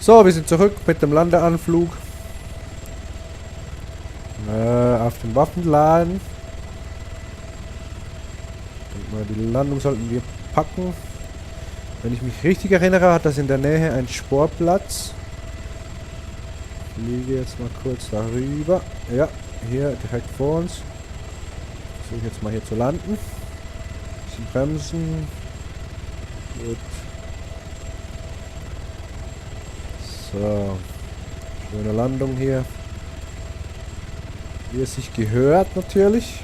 So, wir sind zurück mit dem Landeanflug. Auf den Waffenladen. Denk mal, die Landung sollten wir packen. Wenn ich mich richtig erinnere, hat das in der Nähe einen Sportplatz. Ich fliege jetzt mal kurz darüber. Ja, hier direkt vor uns. Versuche jetzt mal hier zu landen. Bisschen bremsen. Gut. So. Schöne Landung hier. Wie es sich gehört, natürlich.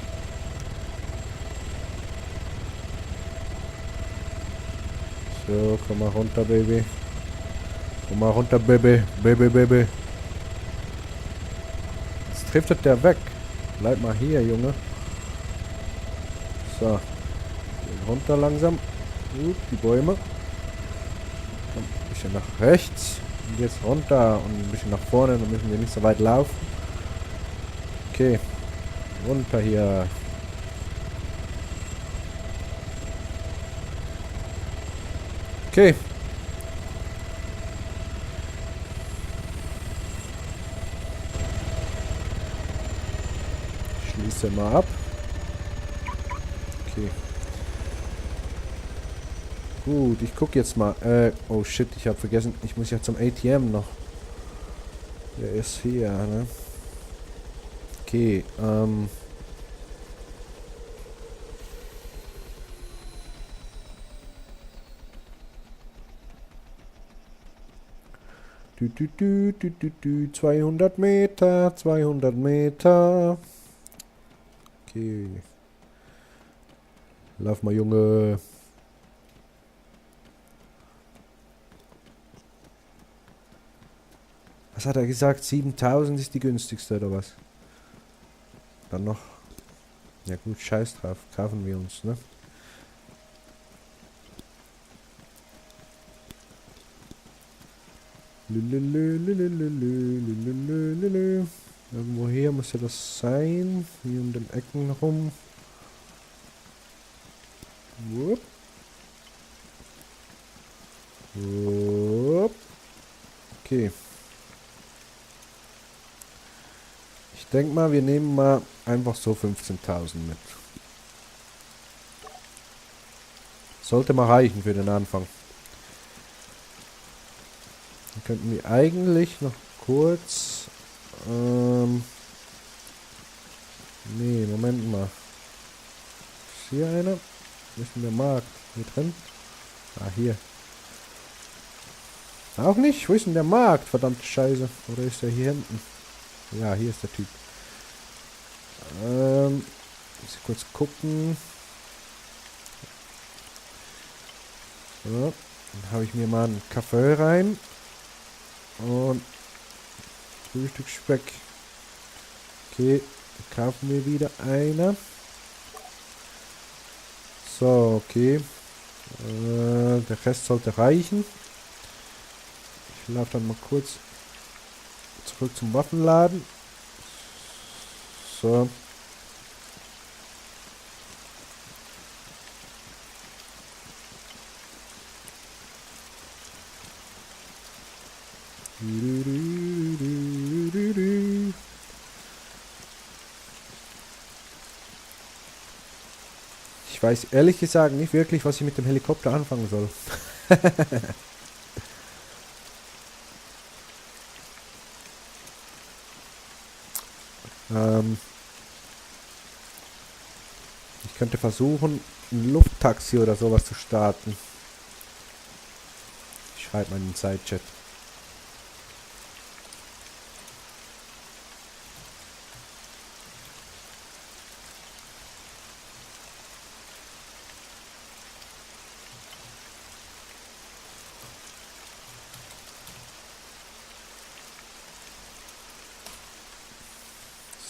So, komm mal runter, Baby. Komm mal runter, Baby. Baby, Baby. Jetzt driftet der weg. Bleib mal hier, Junge. So. Gehen runter langsam. Gut, die Bäume. Komm, ein bisschen nach rechts. Und jetzt runter und ein bisschen nach vorne. Dann müssen wir nicht so weit laufen. Okay. Runter hier. Okay. Schließe mal ab. Okay. Gut, ich gucke jetzt mal. Oh shit, ich habe vergessen. Ich muss ja zum ATM noch. Der ist hier, ne? Okay, Du. 200 Meter, 200 Meter. Okay. Lauf mal, Junge. Was hat er gesagt? 7000 ist die günstigste, oder was? Dann noch. Ja gut, scheiß drauf. Kaufen wir uns, ne? Irgendwo hier muss ja das sein. Hier um den Ecken rum. Wupp. Wupp. Okay. Ich denke mal, wir nehmen mal einfach so 15.000 mit. Sollte mal reichen für den Anfang. Dann könnten wir eigentlich noch kurz... nee, Moment mal. Ist hier einer? Wo ist denn der Markt? Hier drin? Ah, hier. Auch nicht? Wo ist denn der Markt? Verdammte Scheiße. Oder ist der hier hinten? Ja, hier ist der Typ. Muss ich kurz gucken. So, dann habe ich mir mal einen Kaffee rein. Und Frühstücksspeck. Okay, dann kaufen wir wieder eine. So, okay. Der Rest sollte reichen. Ich laufe dann mal kurz zurück zum Waffenladen. So. Ich weiß ehrlich gesagt nicht wirklich, was ich mit dem Helikopter anfangen soll. Ich könnte versuchen, ein Lufttaxi oder sowas zu starten. Ich schreibe mal in den Sidechat.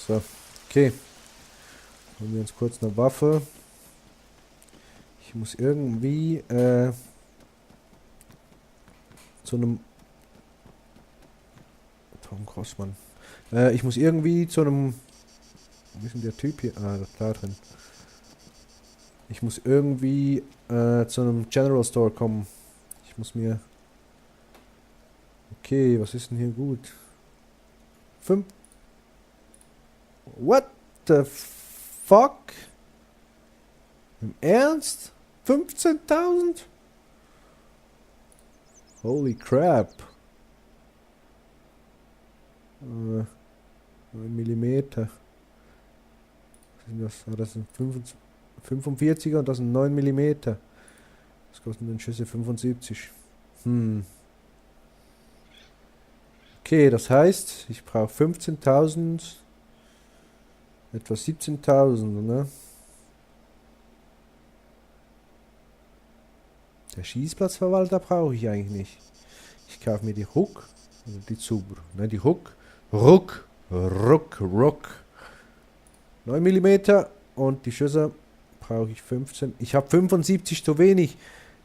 So, okay. Holen wir uns kurz eine Waffe. Ich muss irgendwie zu einem... Tom Grossmann. Ich muss irgendwie zu einem... Wo ist denn der Typ hier? Ah, da drin. Ich muss irgendwie zu einem General Store kommen. Ich muss mir... Okay, was ist denn hier gut? 5. What the fuck? Im Ernst? 15.000? Holy crap. 9 Millimeter. Das sind 45er und das sind 9 Millimeter. Das kosten den Schüsse 75. Okay, das heißt, ich brauche 15.000, etwa 17.000, ne? Der Schießplatzverwalter brauche ich eigentlich nicht. Ich kaufe mir die Ruck, oder die Zubr, ne, die Ruck. 9 Millimeter und die Schüsse brauche ich 15. Ich habe 75 zu wenig.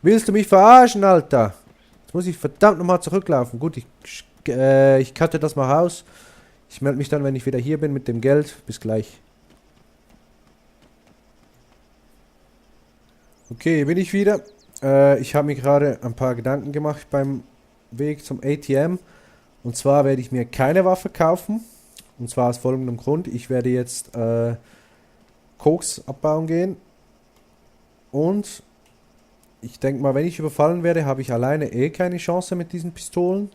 Willst du mich verarschen, Alter? Jetzt muss ich verdammt nochmal zurücklaufen. Gut, ich cutte das mal raus. Ich melde mich dann, wenn ich wieder hier bin mit dem Geld. Bis gleich. Okay, bin ich wieder. Ich habe mir gerade ein paar Gedanken gemacht beim Weg zum ATM. Und zwar werde ich mir keine Waffe kaufen. Und zwar aus folgendem Grund. Ich werde jetzt Koks abbauen gehen. Und ich denke mal, wenn ich überfallen werde, habe ich alleine keine Chance mit diesen Pistolen.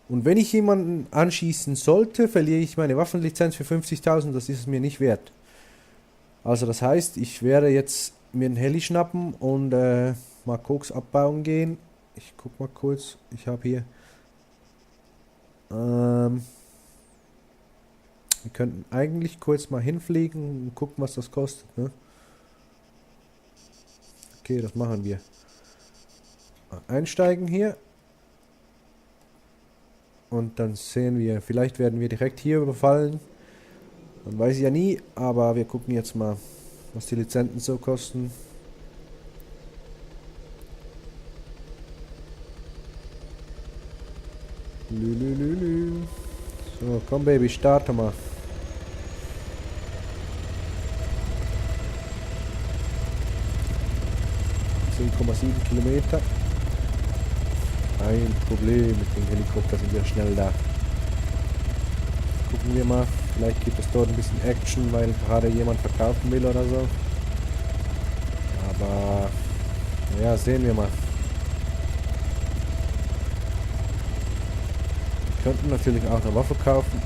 Und wenn ich jemanden anschießen sollte, verliere ich meine Waffenlizenz für 50.000. Das ist es mir nicht wert. Also das heißt, ich werde jetzt mir einen Heli schnappen und mal Koks abbauen gehen. Ich guck mal kurz. Ich habe hier... wir könnten eigentlich kurz mal hinfliegen und gucken, was das kostet, ne? Okay, das machen wir. Einsteigen hier. Und dann sehen wir, vielleicht werden wir direkt hier überfallen. Man weiß ja nie, aber wir gucken jetzt mal, was die Lizenzen so kosten. So, komm Baby, starte mal. 10,7 Kilometer. Kein Problem, mit dem Helikopter sind wir schnell da. Gucken wir mal, vielleicht gibt es dort ein bisschen Action, weil gerade jemand verkaufen will oder so. Aber, naja, sehen wir mal. Wir könnten natürlich auch eine Waffe kaufen.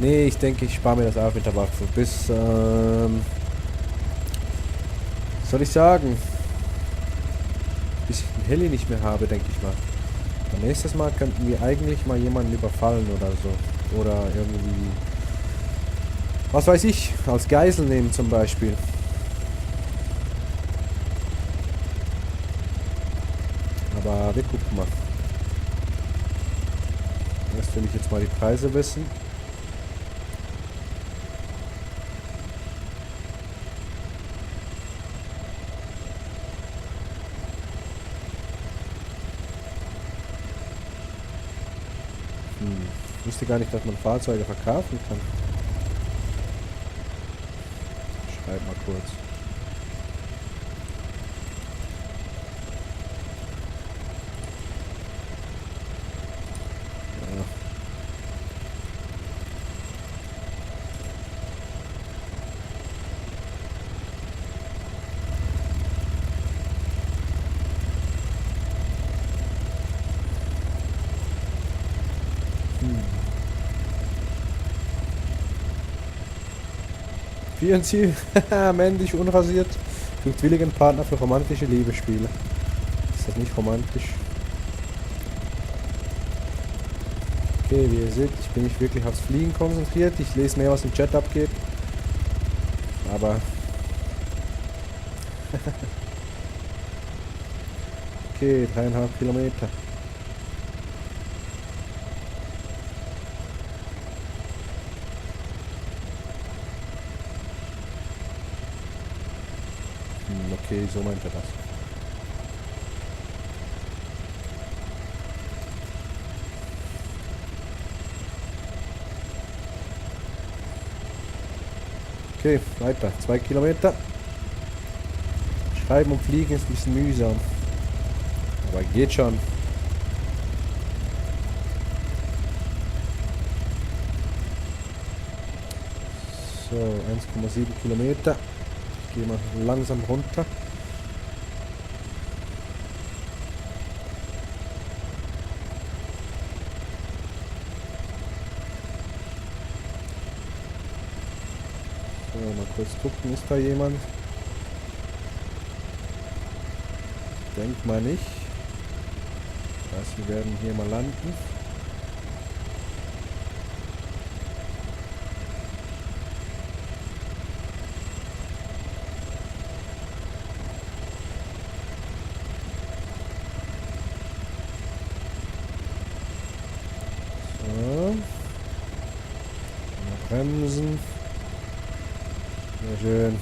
Nee, ich denke, ich spare mir das auf mit der Waffe. Bis, soll ich sagen, bis ich den Heli nicht mehr habe, denke ich mal. Und nächstes Mal könnten wir eigentlich mal jemanden überfallen oder so. Oder irgendwie, was weiß ich, als Geisel nehmen zum Beispiel. Aber wir gucken mal. Erst will ich jetzt mal die Preise wissen. Ich wusste gar nicht, dass man Fahrzeuge verkaufen kann. Schreib mal kurz. Ja. Ziel, männlich, unrasiert, sucht willigen Partner für romantische Liebesspiele. Ist das nicht romantisch? Okay, wie ihr seht, ich bin nicht wirklich aufs Fliegen konzentriert. Ich lese mehr, was im Chat abgeht. Aber... okay, 3,5 Kilometer. Okay, so meint er das. Okay, weiter. 2 Kilometer. Schreiben und fliegen ist ein bisschen mühsam. Aber geht schon. So, 1,7 Kilometer. Gehen wir langsam runter. So, mal kurz gucken, ist da jemand? Denk mal nicht. Das heißt, wir werden hier mal landen. So. Mal bremsen. Sehr schön.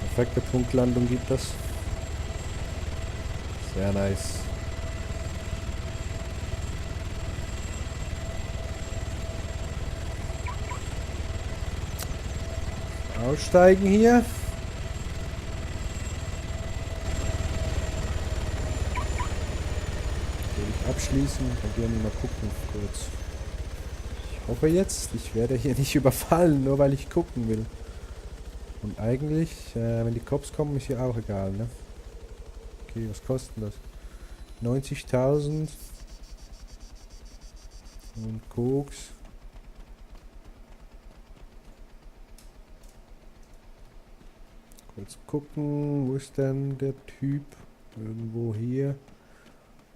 Perfekte Punktlandung gibt das. Sehr nice. Aussteigen hier. Will ich abschließen. Dann gehen wir mal gucken kurz. Ich hoffe jetzt, ich werde hier nicht überfallen, nur weil ich gucken will. Und eigentlich, wenn die Cops kommen, ist hier auch egal, ne? Okay, was kostet das? 90.000. Und Koks. Kurz gucken, wo ist denn der Typ? Irgendwo hier.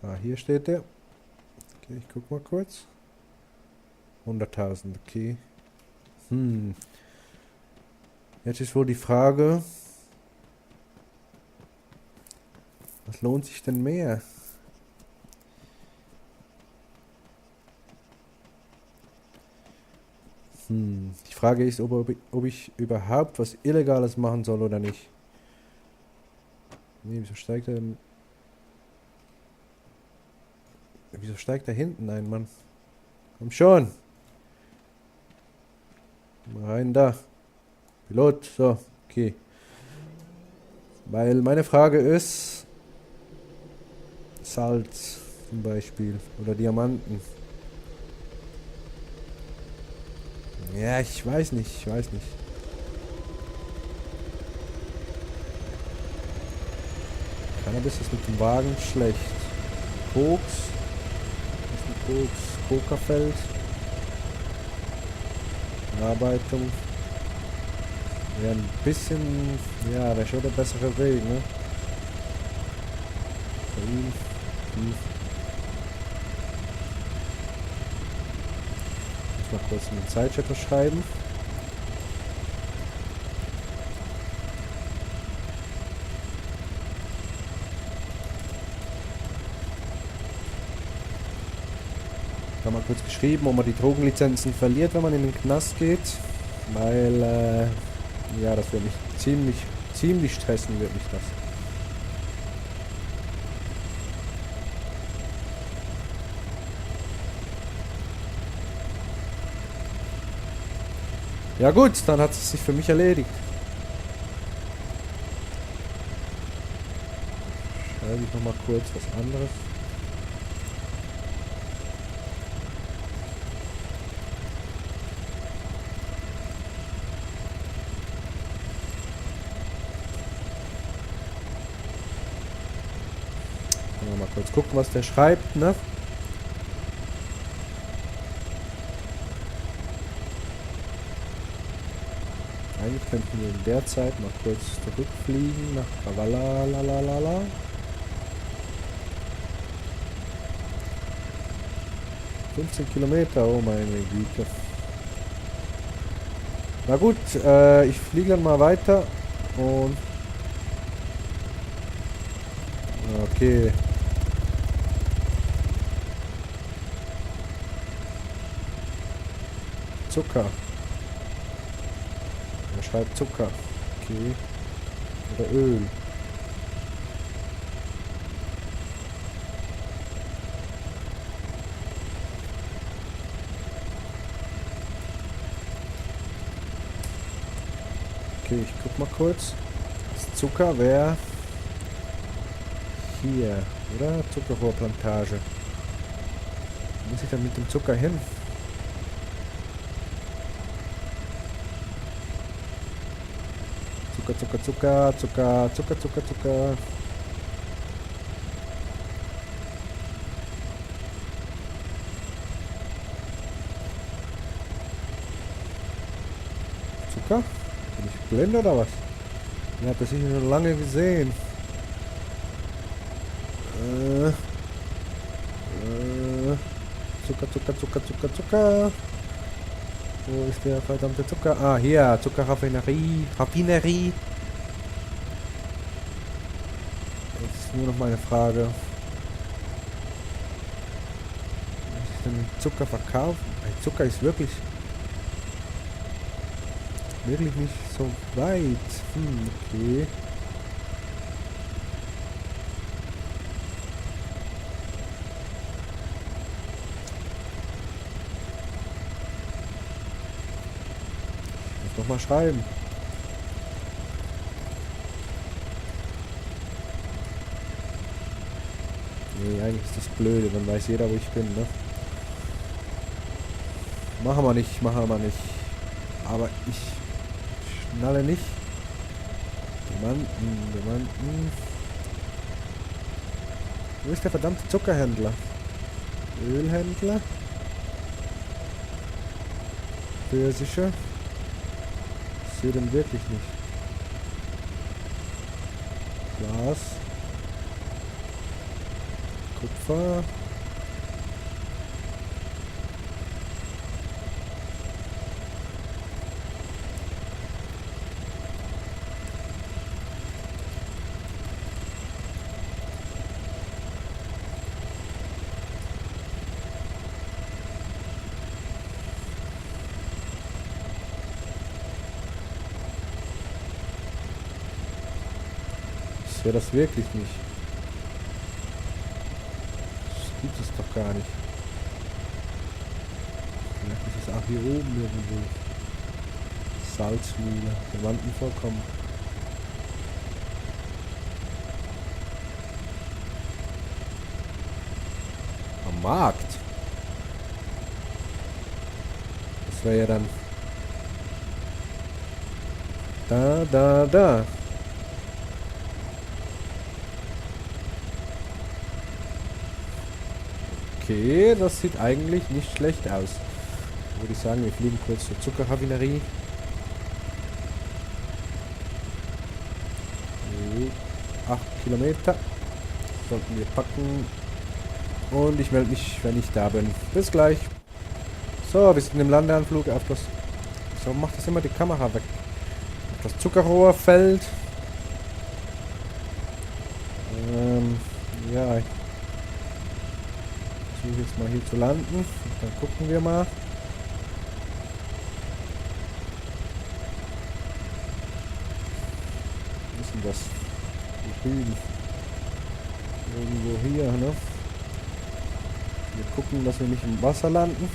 Ah, hier steht er. Okay, ich guck mal kurz. 100.000, okay. Jetzt ist wohl die Frage, was lohnt sich denn mehr? Die Frage ist, ob ich überhaupt was Illegales machen soll oder nicht. Nee, wieso steigt er denn? Wieso steigt da hinten ein, Mann? Komm schon! Mal rein da. Pilot, so, okay. Weil meine Frage ist, Salz zum Beispiel oder Diamanten. Ja, ich weiß nicht. Cannabis ist mit dem Wagen schlecht. Koks. Was ist ein Koks? Kokafeld. Verarbeitung. Ja, ein bisschen, ja, wäre schon der bessere Weg, ne? Muss mal kurz in den Zeitchat schreiben. Ich habe mal kurz geschrieben, ob man die Drogenlizenzen verliert, wenn man in den Knast geht. Weil, ja, das wird mich ziemlich stressen, wird mich das. Ja gut, dann hat es sich für mich erledigt. Schreibe ich nochmal kurz was anderes. Mal kurz gucken, was der schreibt, ne? Eigentlich könnten wir in der Zeit mal kurz zurückfliegen nach Kavala. 15 Kilometer, oh meine Güte. Na gut, ich fliege dann mal weiter und... Okay. Zucker. Er schreibt Zucker. Okay. Oder Öl. Okay, ich guck mal kurz. Das Zucker wäre hier, oder? Zuckerrohrplantage. Wo muss ich dann mit dem Zucker hin? Zucker, Zucker, Zucker, Zucker, Zucker, Zucker, Zucker. Zucker? Bin ich blind oder was? Ihr habt das sicher schon lange gesehen. Zucker, Zucker, Zucker, Zucker, Zucker. Wo ist der verdammte Zucker? Ah, hier, Zuckerraffinerie. Raffinerie. Jetzt ist nur noch meine Frage. Was ist denn mit Zucker verkaufen? Zucker ist wirklich nicht so weit. Okay. Ich muss noch mal schreiben. Nee, eigentlich ist das blöde, dann weiß jeder, wo ich bin, ne? Machen wir nicht, machen wir nicht. Aber ich schnalle nicht. Diamanten. Wo ist der verdammte Zuckerhändler? Ölhändler? Pfirsiche? Ich sehe den wirklich nicht. Glas. Kupfer. Ich sehe das wirklich nicht. Das gibt es doch gar nicht. Vielleicht ist es auch hier oben irgendwo. Salzmühle, Diamantenvorkommen. Am Markt. Das wäre ja dann da. Okay, das sieht eigentlich nicht schlecht aus. Würde ich sagen, wir fliegen kurz zur Zuckerraffinerie. 8 Kilometer sollten wir packen. Und ich melde mich, wenn ich da bin. Bis gleich. So, wir sind im Landeanflug auf das... So macht das immer die Kamera weg. Auf das Zuckerrohr fällt. Ja, ich versuche jetzt mal hier zu landen. Und dann gucken wir mal. Was ist denn das? Hier drüben. Irgendwo hier, ne? Wir gucken, dass wir nicht im Wasser landen.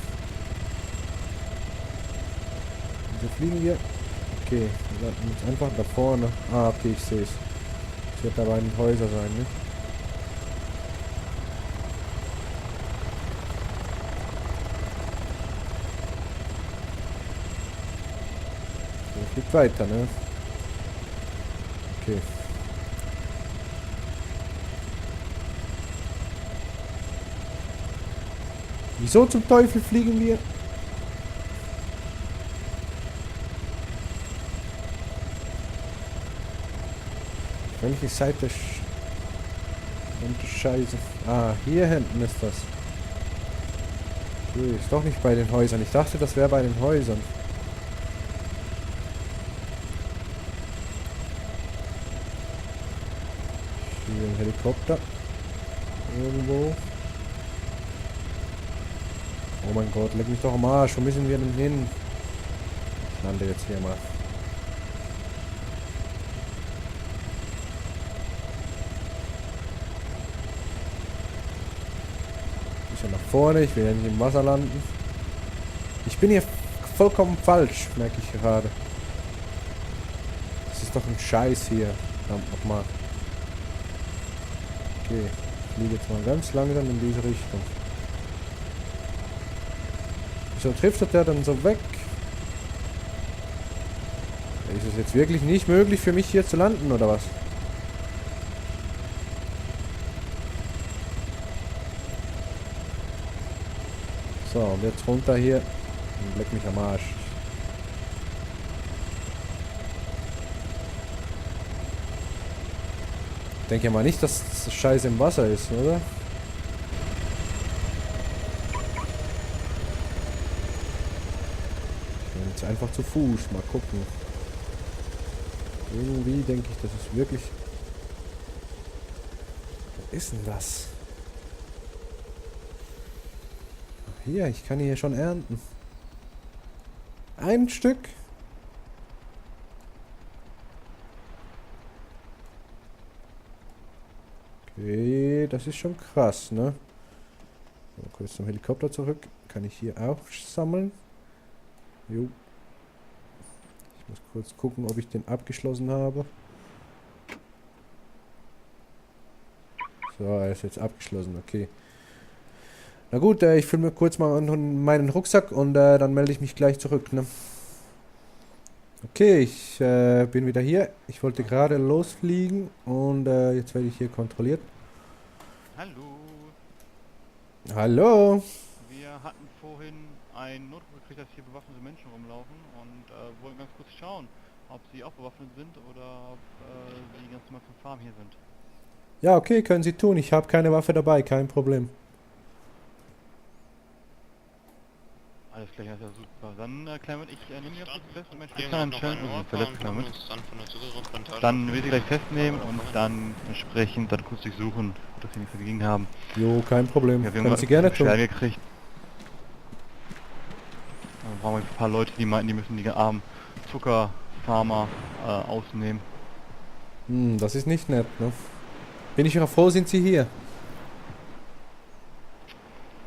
So fliegen wir. Okay, wir landen jetzt einfach da vorne. Ah, okay, ich sehe es. Es wird dabei ein Häuser sein, ne? Der fliegt weiter, ne? Okay. Wieso zum Teufel fliegen wir? Welche Seite? Scheiße. Ah, hier hinten ist das. Okay, ist doch nicht bei den Häusern. Ich dachte, das wäre bei den Häusern. Hier ein Helikopter. Irgendwo. Oh mein Gott, leck mich doch am Arsch. Wo müssen wir denn hin? Ich lande jetzt hier mal. Bisschen nach vorne. Ich will ja nicht im Wasser landen. Ich bin hier vollkommen falsch, merke ich gerade. Das ist doch ein Scheiß hier. Verdammt nochmal. Okay, ich fliege jetzt mal ganz langsam in diese Richtung. Wieso driftet der dann so weg? Ist es jetzt wirklich nicht möglich für mich hier zu landen, oder was? So, und jetzt runter hier. Und leck mich am Arsch. Ich denke mal nicht, dass das Scheiße im Wasser ist, oder? Ich bin jetzt einfach zu Fuß. Mal gucken. Irgendwie denke ich, das ist wirklich... Was ist denn das? Ach, hier, ich kann hier schon ernten. Ein Stück. Okay, das ist schon krass, ne? Mal kurz zum Helikopter zurück. Kann ich hier auch sammeln? Jo. Ich muss kurz gucken, ob ich den abgeschlossen habe. So, er ist jetzt abgeschlossen, okay. Na gut, ich fülle mir kurz mal meinen Rucksack und dann melde ich mich gleich zurück, ne? Okay, ich bin wieder hier. Ich wollte gerade losfliegen und jetzt werde ich hier kontrolliert. Hallo. Hallo. Wir hatten vorhin einen Notruf gekriegt, dass hier bewaffnete Menschen rumlaufen und wollten ganz kurz schauen, ob sie auch bewaffnet sind oder ob sie ganz normal von Farm hier sind. Ja, okay, können Sie tun. Ich habe keine Waffe dabei, kein Problem. Alles klar, das ist ja super. Dann Clement, ich nehme mich auf fest und mein Schicksal anstellen und verletzt Clement. Dann will ich sie gleich festnehmen und dann entsprechend dann kurz durchsuchen, dass sie nichts dagegen haben. Jo, kein Problem. Ja, wir Können haben Sie gerne tun. Beschwerden gekriegt. Dann brauchen wir ein paar Leute, die meinten, die müssen die armen Zuckerfarmer ausnehmen. Hm, das ist nicht nett, ne? Bin ich auch froh, sind Sie hier.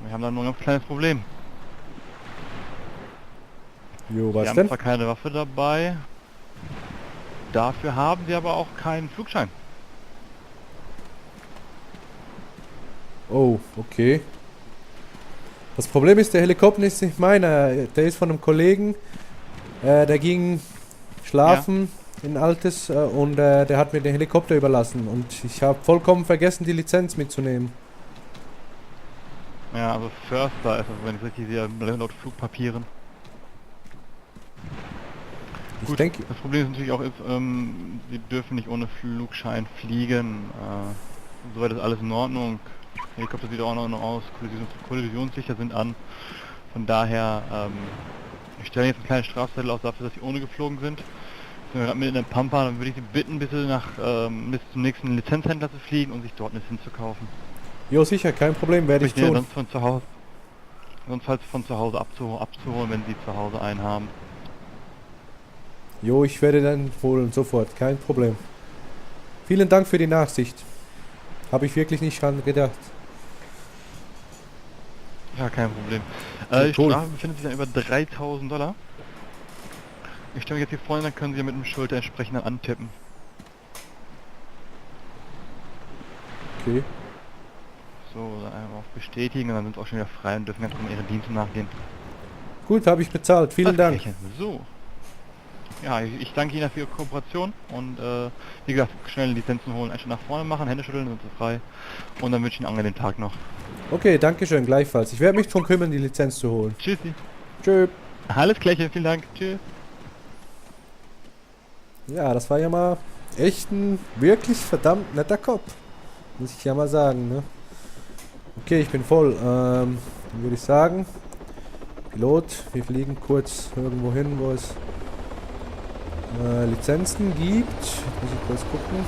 Wir haben da nur ein ganz kleines Problem. Jo, Sie was haben denn? zwar keine Waffe dabei, dafür haben sie aber auch keinen Flugschein. Oh, okay. Das Problem ist, der Helikopter ist nicht meiner. Der ist von einem Kollegen. Der ging schlafen in Altes und der hat mir den Helikopter überlassen. Und ich habe vollkommen vergessen, die Lizenz mitzunehmen. Ja, also Förster ist es, wenn ich richtig sehe, laut Flugpapieren. Ich Gut, denke... das Problem ist natürlich auch, sie dürfen nicht ohne Flugschein fliegen. Soweit ist alles in Ordnung. Helikopter sieht auch noch aus, kollisionssicher sind an. Von daher, ich stelle jetzt einen kleinen Strafzettel aus dafür, dass sie ohne geflogen sind. Sind wir gerade mit in der Pampa, dann würde ich sie bitten, bitte bis zum nächsten Lizenzhändler zu fliegen und sich dort eine Lizenz zu kaufen. Jo, sicher, kein Problem, werde ich tun. Sonst von zu Hause, von zu Hause abzuholen, wenn sie zu Hause einen haben. Jo, ich werde dann holen, sofort, kein Problem. Vielen Dank für die Nachsicht. Habe ich wirklich nicht dran gedacht. Ja, kein Problem. Die Cool. Strafe befindet sich dann über $3.000. Ich stelle mich jetzt hier vorne, dann können Sie ja mit dem Schulter entsprechend dann antippen. Okay. So, dann einmal auf bestätigen und dann sind Sie auch schon wieder frei und dürfen ganz normal Ihren Diensten nachgehen. Gut, habe ich bezahlt. Vielen Dank. So. Ja, ich danke Ihnen für Ihre Kooperation und wie gesagt, schnell Lizenzen holen, einen Schritt nach vorne machen, Hände schütteln, dann sind Sie frei. Und dann wünsche ich Ihnen einen angenehmen Tag noch. Okay, danke schön, gleichfalls. Ich werde mich drum kümmern, die Lizenz zu holen. Tschüssi. Tschö. Alles Klärchen, vielen Dank. Tschüss. Ja, das war ja mal echt ein wirklich verdammt netter Cop. Muss ich ja mal sagen, ne? Okay, ich bin voll. Dann würde ich sagen, Pilot, wir fliegen kurz irgendwo hin, wo es Lizenzen gibt. Jetzt muss ich kurz gucken.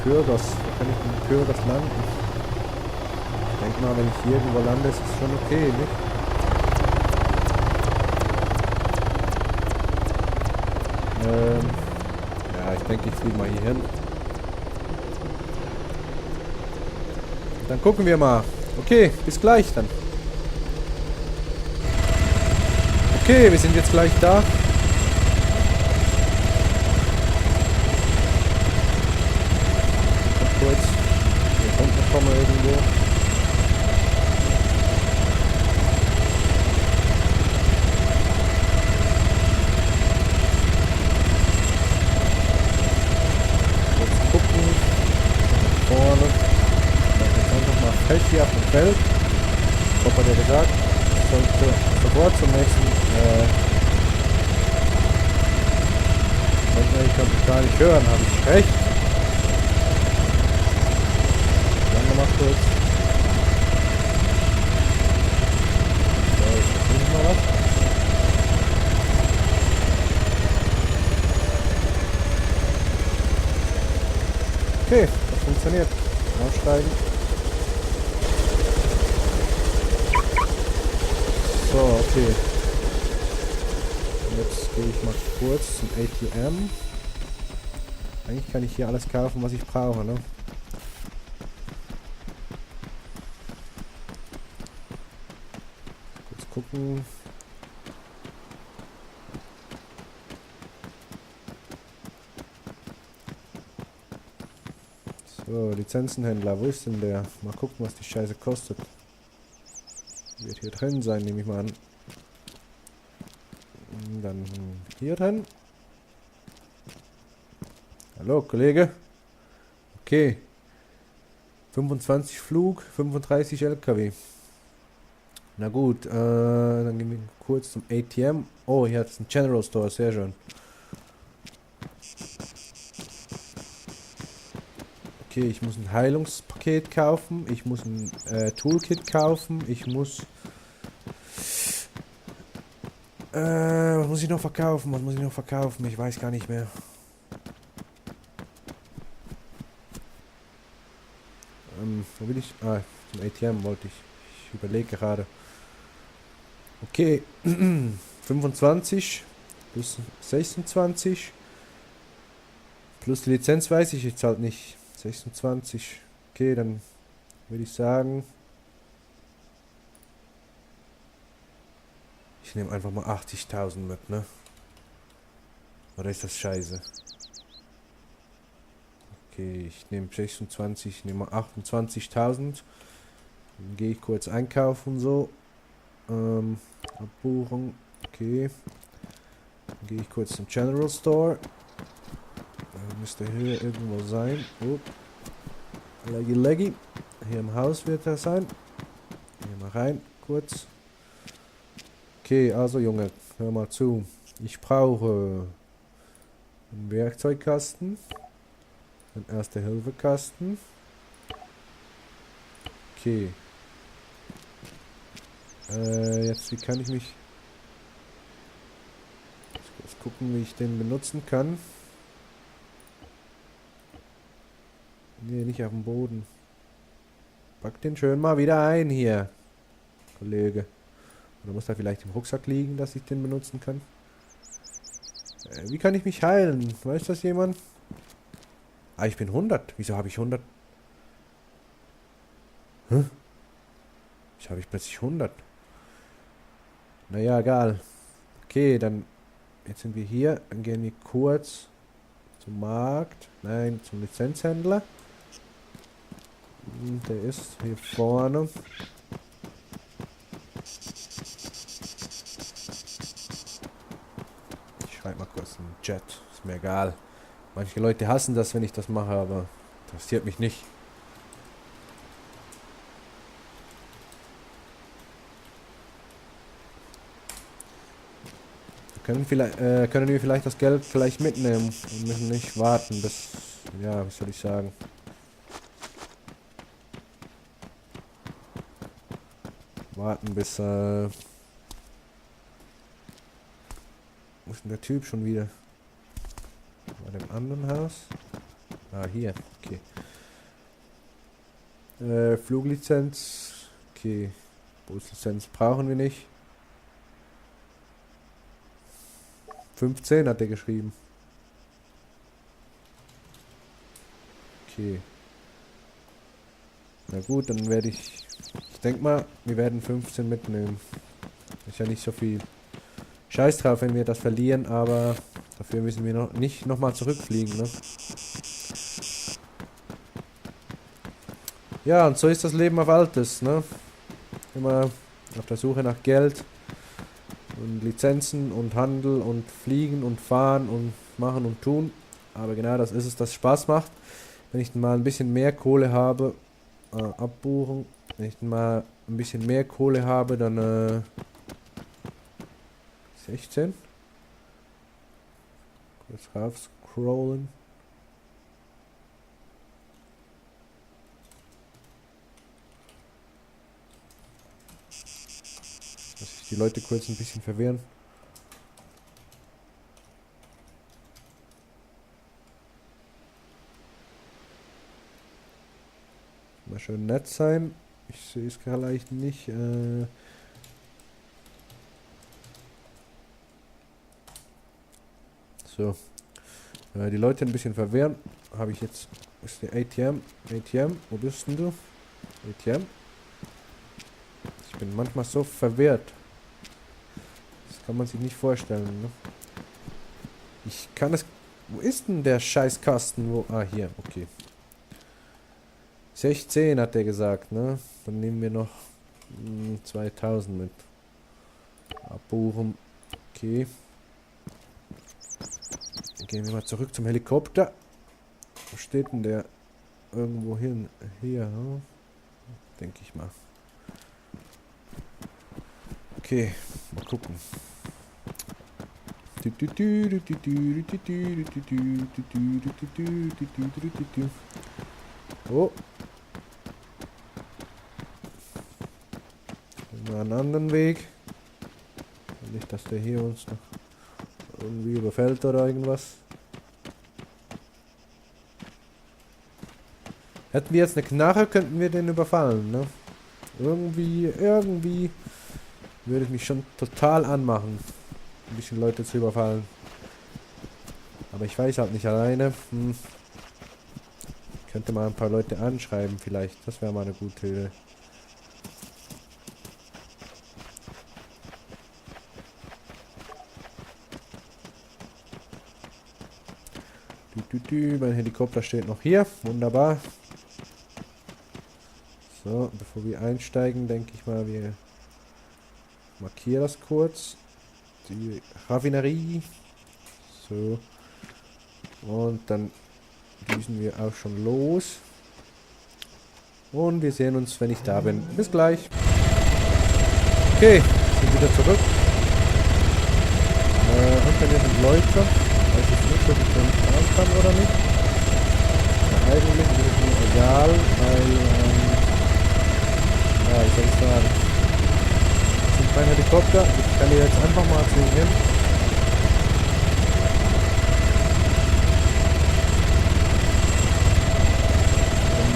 Pyrgos, wo kann ich mit Pyrgos landen? Ich denke mal, wenn ich hier irgendwo lande, ist es schon okay, nicht? Ja, ich denke, ich fliege mal hier hin. Dann gucken wir mal. Okay, bis gleich dann. Okay, wir sind jetzt gleich da. Ganz kurz. Hier unten kommen wir irgendwo. fällt hier auf dem Feld. Papa hat ja gesagt, ich sollte sofort zum nächsten, ich kann mich gar nicht hören, habe ich recht. Dann nochmal kurz. So, jetzt trinken wir was. Okay, das funktioniert. Aussteigen. So, okay. Und jetzt gehe ich mal kurz zum ATM. Eigentlich kann ich hier alles kaufen, was ich brauche, ne? Kurz gucken. So, Lizenzenhändler, wo ist denn der? Mal gucken, was die Scheiße kostet. Wird hier drin sein, nehme ich mal an. Und dann hier drin. Hallo, Kollege. Okay. 25 Flug, 35 LKW. Na gut, dann gehen wir kurz zum ATM. Oh, hier hat es einen General Store, sehr schön. Okay, ich muss ein Heilungspaket kaufen, ich muss ein Toolkit kaufen, ich muss... was muss ich noch verkaufen? Was muss ich noch verkaufen? Ich weiß gar nicht mehr. Wo will ich? Ah, zum ATM wollte ich. Ich überlege gerade. Okay, 25 plus 26 plus die Lizenz weiß ich jetzt halt nicht. 26. Okay, dann würde ich sagen, ich nehme einfach mal 80.000 mit, ne? Oder ist das scheiße? Okay, ich nehme 26, ich nehme mal 28.000. Dann gehe ich kurz einkaufen so. Abbuchung, okay. Dann gehe ich kurz zum General Store. Müsste hier irgendwo sein. Oh. Leggy leggy. Hier im Haus wird er sein. Hier mal rein, kurz. Okay, also Junge, hör mal zu. Ich brauche einen Werkzeugkasten. Einen Erste-Hilfe-Kasten. Okay. Jetzt, wie kann ich mich... Jetzt gucken, wie ich den benutzen kann. Nee, nicht auf dem Boden. Pack den schön mal wieder ein hier, Kollege. Oder muss da vielleicht im Rucksack liegen, dass ich den benutzen kann? Wie kann ich mich heilen? Weiß das jemand? Ah, ich bin 100. Wieso habe ich 100? Hä? Wieso habe ich plötzlich 100? Naja, egal. Okay, dann... Jetzt sind wir hier. Dann gehen wir kurz zum Markt. Nein, zum Lizenzhändler. Der ist hier vorne. Ich schreibe mal kurz einen Chat. Ist mir egal. Manche Leute hassen das, wenn ich das mache, aber interessiert mich nicht. Können wir vielleicht das Geld vielleicht mitnehmen und müssen nicht warten bis, ja, was soll ich sagen? Warten bis, wo ist denn der Typ schon wieder? Bei dem anderen Haus? Ah, hier, okay. Fluglizenz, okay. Bootslizenz brauchen wir nicht. 15 hat er geschrieben. Okay. Na gut, dann werde ich... Ich denke mal, wir werden 15 mitnehmen. Ist ja nicht so viel. Scheiß drauf, wenn wir das verlieren, aber dafür müssen wir nicht nochmal zurückfliegen, ne? Ja, und so ist das Leben auf Altes, ne? Immer auf der Suche nach Geld. Und Lizenzen und Handel und Fliegen und Fahren und Machen und Tun. Aber genau das ist es, das Spaß macht. Wenn ich mal ein bisschen mehr Kohle habe, abbuchen. Wenn ich mal ein bisschen mehr Kohle habe, dann 16. Kurz rauf scrollen. Dass sich die Leute kurz ein bisschen verwirren. Mal schön nett sein. Ich sehe es vielleicht nicht. So. Die Leute ein bisschen verwehren. Habe ich jetzt. Ist der ATM? ATM? Wo bist denn du? ATM? Ich bin manchmal so verwirrt. Das kann man sich nicht vorstellen, ne? Ich kann es. Wo ist denn der Scheißkasten? Wo? Ah, hier, okay. 16 hat er gesagt, ne? Dann nehmen wir noch 2000 mit. Abbuchen. Okay. Dann gehen wir mal zurück zum Helikopter. Wo steht denn der? Irgendwo hin. Hier, hm? Denke ich mal. Okay, mal gucken. Oh. Mal einen anderen Weg. Nicht, dass der hier uns noch irgendwie überfällt oder irgendwas. Hätten wir jetzt eine Knarre, könnten wir den überfallen, ne? Irgendwie würde ich mich schon total anmachen, ein bisschen Leute zu überfallen. Aber ich weiß halt nicht alleine. Könnte mal ein paar Leute anschreiben vielleicht. Das wäre mal eine gute Idee. Mein Helikopter steht noch hier. Wunderbar. So, bevor wir einsteigen, denke ich mal, wir markieren das kurz. Die Raffinerie. So. Und dann düsen wir auch schon los. Und wir sehen uns, wenn ich da bin. Bis gleich. Okay, sind wieder zurück. Hinter mir sind Leute. Ich weiß jetzt nicht, ob ich damit fahren kann oder nicht. Aber eigentlich ist es mir egal, weil, ja, wie soll ich sagen? Das sind mein Helikopter. Ich kann hier jetzt einfach mal zu ihm hin.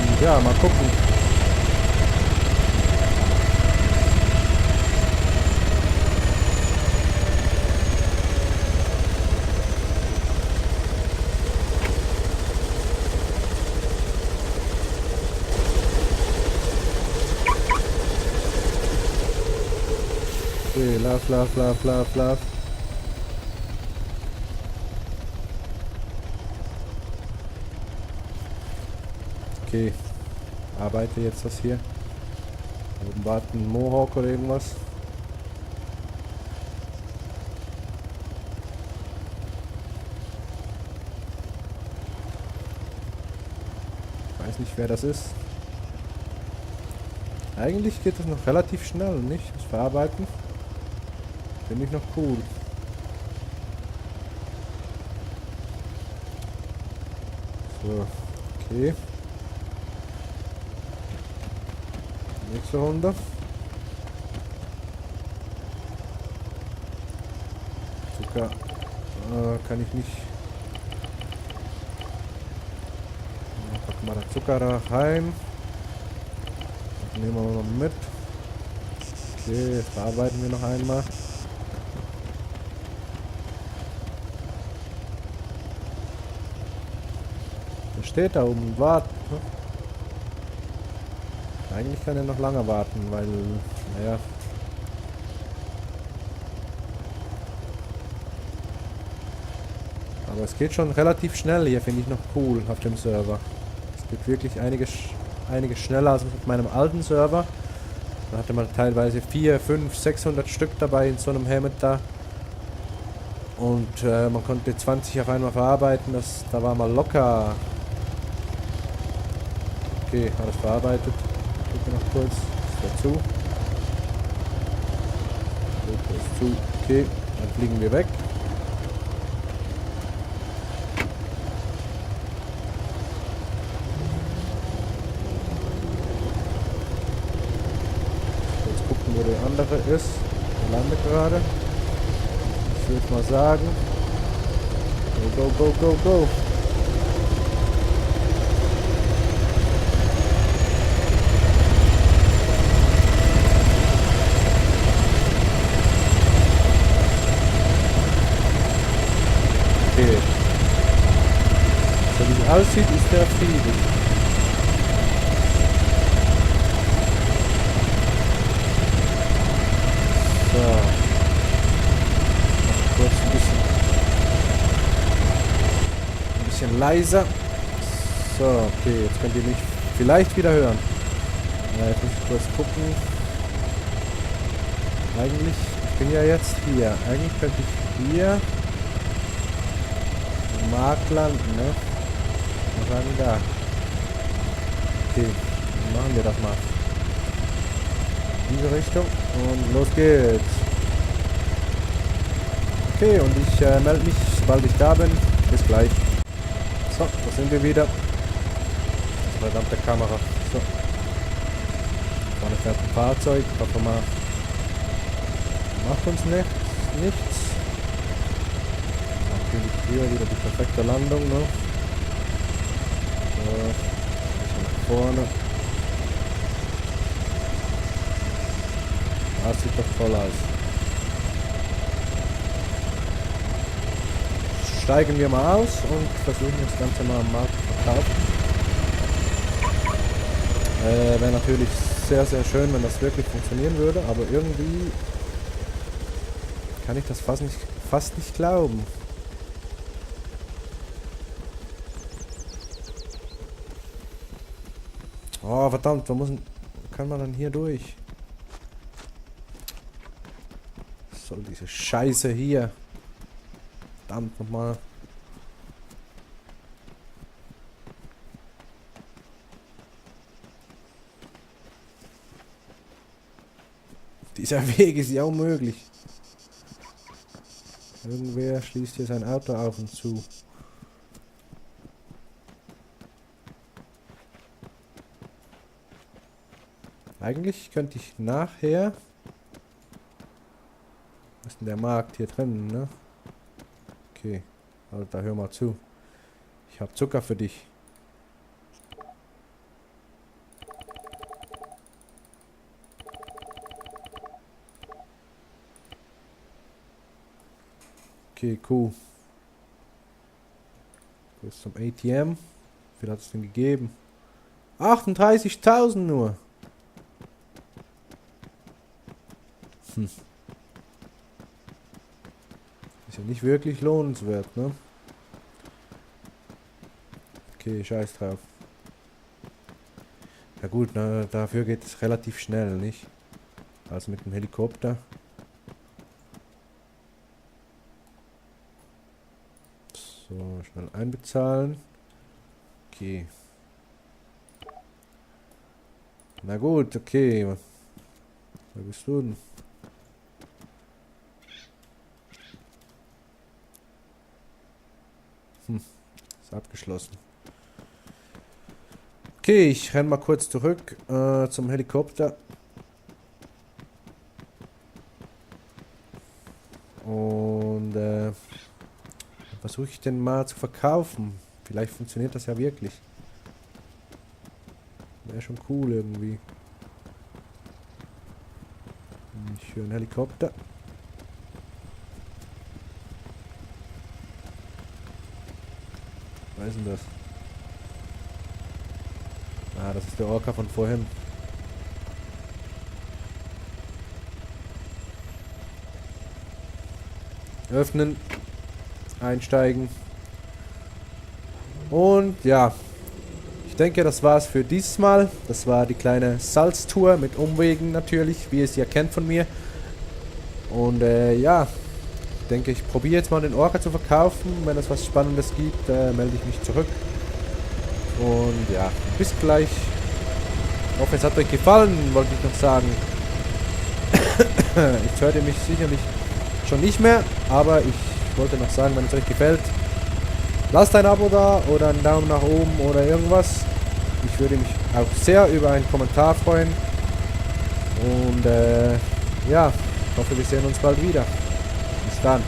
Und ja, mal gucken. Okay, lauf. Okay, arbeite jetzt das hier. Oben warten Mohawk oder irgendwas. Ich weiß nicht, wer das ist. Eigentlich geht das noch relativ schnell, nicht? Das Verarbeiten. Finde ich noch cool. So, okay. Nächste Runde. Zucker kann ich nicht. Packen wir den Zucker da rein. Das nehmen wir noch mit. Okay, jetzt verarbeiten wir noch einmal. Der steht da oben und wartet. Ne? Eigentlich kann er noch lange warten, weil, naja. Aber es geht schon relativ schnell hier, finde ich noch cool auf dem Server. Es geht wirklich einiges schneller als auf meinem alten Server. Da hatte man teilweise 400, 500, 600 Stück dabei in so einem Helmet da. Und man konnte 20 auf einmal verarbeiten, da war mal locker. Okay, alles verarbeitet. Gucke noch kurz. Ist der zu? Luke ist zu. Okay, dann fliegen wir weg. Jetzt gucken, wo der andere ist. Der landet gerade. Ich würde mal sagen. Go, go, go, go, go. Okay. So wie es aussieht, ist der friedlich. So. Noch kurz ein bisschen leiser. So, okay, jetzt könnt ihr mich vielleicht wieder hören. Jetzt muss ich kurz gucken. Eigentlich, ich bin ja jetzt hier. Eigentlich könnte ich hier im Markt landen, ne? Was sagen wir da? Okay, dann machen wir das mal. In diese Richtung und los geht's. Okay, und ich melde mich, sobald ich da bin. Bis gleich. So, da sind wir wieder. Verdammte Kamera. So. Vorne fährt ein Fahrzeug. Ich hoffe mal, macht uns nichts. Natürlich hier wieder die perfekte Landung, ne? So. Ein bisschen nach vorne. Das sieht doch voll aus. Steigen wir mal aus und versuchen das Ganze mal am Markt zu verkaufen. Wäre natürlich sehr, sehr schön, wenn das wirklich funktionieren würde, aber irgendwie kann ich das fast nicht glauben. Oh, verdammt, kann man dann hier durch? Was soll diese Scheiße hier? Verdammt nochmal. Dieser Weg ist ja unmöglich. Irgendwer schließt hier sein Auto auf und zu. Eigentlich könnte ich nachher... Was ist denn der Markt hier drin, ne? Okay, also da hör mal zu. Ich habe Zucker für dich. Okay, cool. Bis zum ATM. Wie viel hat es denn gegeben? 38.000 nur. Ist ja nicht wirklich lohnenswert, ne? Okay, scheiß drauf. Ja gut, na, dafür geht es relativ schnell, nicht? Also mit dem Helikopter. So, schnell einbezahlen. Okay. Na gut, okay. Wer bist du denn? Ist abgeschlossen. Okay, ich renne mal kurz zurück zum Helikopter. Und versuche ich den mal zu verkaufen. Vielleicht funktioniert das ja wirklich. Wäre schon cool irgendwie. Ich höre einen Helikopter. Was ist denn das? Ah, das ist der Orca von vorhin. Öffnen. Einsteigen. Und ja. Ich denke, das war's für dieses Mal. Das war die kleine Salztour mit Umwegen natürlich, wie ihr es ja kennt von mir. Und ja. Ich denke, ich probiere jetzt mal den Orca zu verkaufen. Wenn es was Spannendes gibt, melde ich mich zurück. Und ja, bis gleich. Ich hoffe, es hat euch gefallen, wollte ich noch sagen. Ich hörte mich sicherlich schon nicht mehr, aber ich wollte noch sagen, wenn es euch gefällt, lasst ein Abo da oder einen Daumen nach oben oder irgendwas. Ich würde mich auch sehr über einen Kommentar freuen. Und ja, hoffe, wir sehen uns bald wieder. Bis dann.